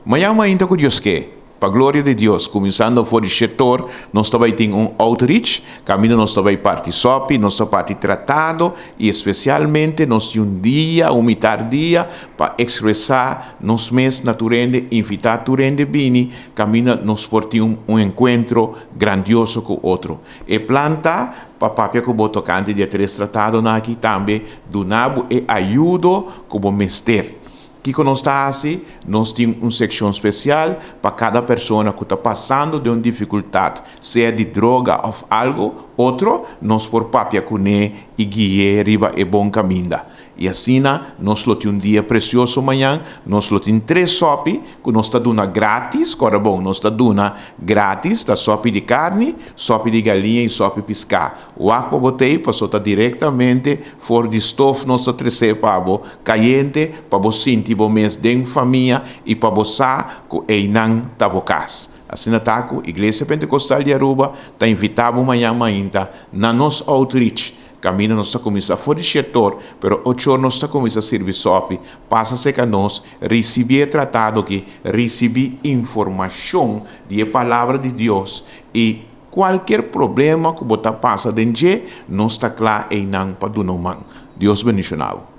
Mañan mainta ku Dios ke, pa gloria di Dios, kuminsando for di shet'or, nos ta bai tin un outreach, kaminda nos ta bai parti sòpi, nos ta parti tratado i espesialmente nos tin un dia, un mitar dia, pa ekspresá nos mes na tur hende, invitá tur hende bini, kaminda nos por tin un enkuentro grandioso ku otro. E plan ta pa papia ku bo tokante di e tres tratadonan aki, tambe duna bo e ayudo ku bo mester. Kiko nos ta hasi? Nos tin un sekshon spesial pa kada persona ku ta pasando den un difikultat, sea di droga òf algu otro, nos por papia kuné i gui'é riba e bon kaminda. I asina nos lo tin un dia presioso mañan, nos lo tin tres sòpi ku nos ta duna grátis, kòrda bon, nos ta duna grátis, ta sòpi di karni, sòpi di galiña i sòpi piská. Wak pa bo tei paso ta direktamente for di stof nos ta tresé pa bo kayente pa bo sinti bo mes den famia i pa bo sa ku einan ta bo kas. Asina ta ku Iglesia Pentekostal di Aruba ta invitá bo mañan mainta na nos outreach. Kaminda nos ta kuminsá for di shetor, pero ochor nos ta kuminsá sirbi sòpi. Pasa seka nos, risibí e tratado aki, risibí informashon di e Palabra di Dios i Cualkier problema cu bo ta pasa den dje, nos ta cla eynan pa duna un man. Dios bendiciona bo.